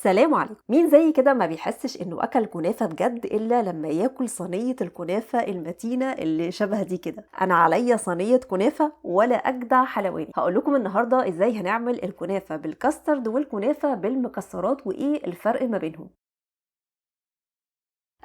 السلام عليكم. مين زي كده ما بيحسش انه اكل كنافه بجد الا لما ياكل صينية الكنافه المتينة اللي شبه دي كده؟ انا عليا صينية كنافه ولا اجدع حلواني. هقول لكم النهارده ازاي هنعمل الكنافه بالكاسترد والكنافه بالمكسرات وايه الفرق ما بينهم.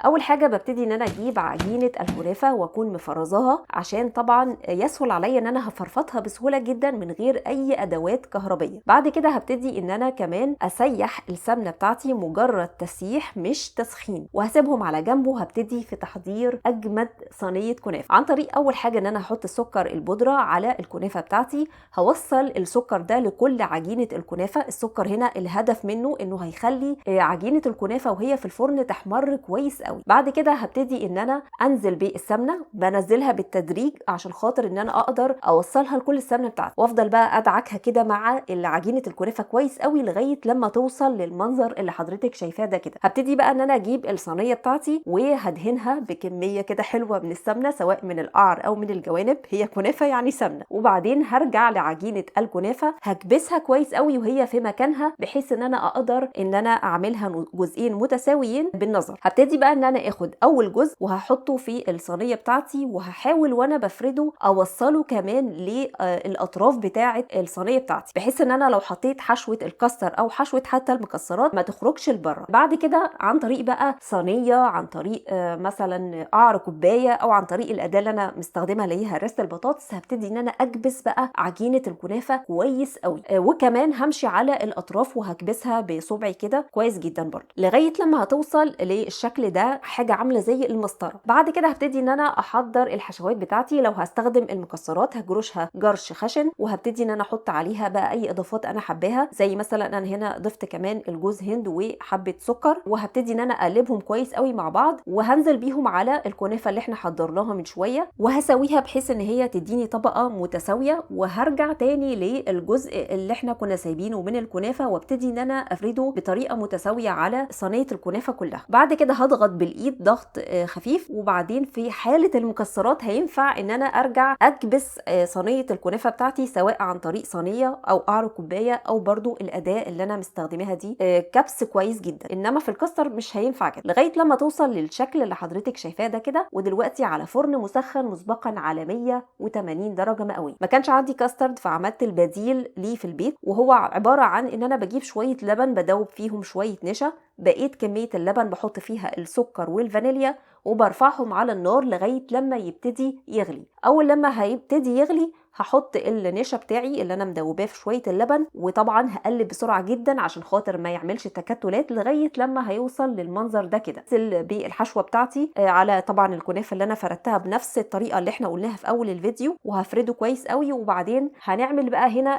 اول حاجة ببتدي ان انا اجيب عجينه الكنافه واكون مفرزاها، عشان طبعا يسهل عليا ان انا هفرفطها بسهولة جدا من غير اي ادوات كهربيه. بعد كده هبتدي ان انا كمان اسيح السمنة بتاعتي، مجرد تسييح مش تسخين، وهسيبهم على جنب. وهبتدي في تحضير اجمد صينية كنافه عن طريق اول حاجة ان انا هحط السكر البودره على الكنافه بتاعتي. هوصل السكر ده لكل عجينه الكنافه. السكر هنا الهدف منه انه هيخلي عجينه الكنافه وهي في الفرن تحمر كويس قوي. بعد كده هبتدي ان انا انزل بالسمنه، بنزلها بالتدريج عشان خاطر ان انا اقدر اوصلها لكل السمنة بتاعتي، وافضل بقى ادعكها كده مع عجينه الكنافه كويس قوي لغاية لما توصل للمنظر اللي حضرتك شايفاه ده كده. هبتدي بقى ان انا اجيب الصينية بتاعتي وهدهنها بكمية كده حلوة من السمنة، سواء من القعر او من الجوانب، هي كنافه يعني سمنه. وبعدين هرجع لعجينه الكنافه هكبسها كويس قوي وهي في مكانها، بحيث ان انا اقدر ان انا اعملها جزئين متساويين بالنظر. هبتدي بقى ان انا اخد اول جزء وهحطه في الصينية بتاعتي، وهحاول وانا بفرده اوصله كمان للاطراف بتاعه الصينية بتاعتي، بحيث ان انا لو حطيت حشوه الكاستر او حشوه حتى المكسرات ما تخرجش لبره. بعد كده عن طريق بقى صينية، عن طريق مثلا قعر كوباية، او عن طريق الاداة اللي انا مستخدمها اللي هي هرسه البطاطس، هبتدي ان انا اكبس بقى عجينه الكنافه كويس قوي، وكمان همشي على الاطراف وهكبسها بصبعي كده كويس جدا برده لغاية لما هتوصل للشكل ده، حاجة عامله زي المسطره. بعد كده هبتدي ان انا احضر الحشوات بتاعتي. لو هستخدم المكسرات هجرشها جرش خشن، وهبتدي ان انا احط عليها بقى اي اضافات انا حباها، زي مثلا انا هنا ضفت كمان الجوز هند وحبه سكر، وهبتدي ان انا اقلبهم كويس قوي مع بعض، وهنزل بيهم على الكنافه اللي احنا حضرناها من شوية، وهسويها بحيث ان هي تديني طبقه متساوية. وهرجع تاني للجزء اللي احنا كنا سايبينه من الكنافه، وابتدي ان انا افرده بطريقة متساوية على صينية الكنافه كلها. بعد كده هضغط بالايد ضغط خفيف، وبعدين في حاله المكسرات هينفع ان انا ارجع اكبس صينية الكنافه بتاعتي، سواء عن طريق صينية او قعر كوباية او برضو الاداة اللي انا مستخدماها دي، كبس كويس جدا. انما في الكاستر مش هينفع كده، لغاية لما توصل للشكل اللي حضرتك شايفاه ده كده. ودلوقتي على فرن مسخن مسبقا على 180 درجه مئوية. ما كانش عندي كاسترد فعملت البديل ليه في البيت، وهو عبارة عن ان انا بجيب شوية لبن بدوب فيهم شوية نشا، بقيت كمية اللبن بحط فيها السكر والفانيليا، وبرفعهم على النار لغاية لما يبتدي يغلي. اول لما هيبتدي يغلي هحط النشا بتاعي اللي انا مدوباه في شوية اللبن، وطبعا هقلب بسرعة جدا عشان خاطر ما يعملش تكتلات، لغاية لما هيوصل للمنظر ده كده. انزل بالحشوه بتاعتي على طبعا الكنافه اللي انا فردتها بنفس الطريقة اللي احنا قلناها في اول الفيديو، وهفرده كويس قوي. وبعدين هنعمل بقى هنا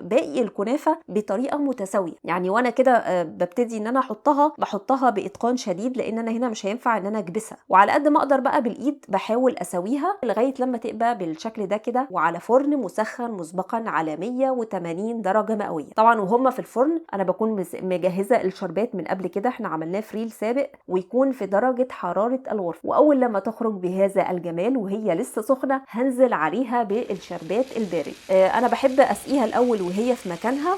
باقي الكنافه بطريقة متساوية، يعني وانا كده ببتدي ان انا احطها، بحطها باتقان شديد، لان انا هنا مش هينفع ان انا اكبسها، وعلى قد ما اقدر بقى بالايد بحاول اسويها لغاية لما تبقى بالشكل ده كده، وعلى فرن مسخن مسبقا على 180 درجه مئوية. طبعا وهم في الفرن انا بكون مجهزة الشربات من قبل كده، احنا عملناه في reel سابق، ويكون في درجه حرارة الغرفة. واول لما تخرج بهذا الجمال وهي لسه سخنة هنزل عليها بالشربات البارد. انا بحب اسقيها الاول وهي في مكانها،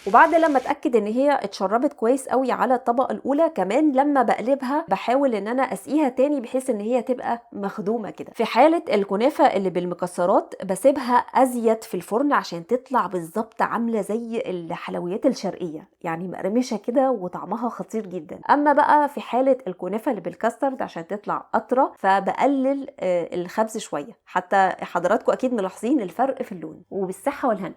وبعد لما اتاكد ان هي اتشربت كويس قوي على الطبقة الاولى، كمان لما بقلبها بحاول ان انا اسقيها تاني بحيث ان هي تبقى مخدومة كده. في حاله الكنافه اللي بالمكسرات بسيبها ازيد في الفرن عشان تطلع بالظبط عامله زي الحلويات الشرقية، يعني مقرمشه كده وطعمها خطير جدا. اما بقى في حاله الكنافه اللي بالكاسترد عشان تطلع اطرى فبقلل الخبز شوية. حتى حضراتكم اكيد ملاحظين الفرق في اللون. وبالصحه والهنا.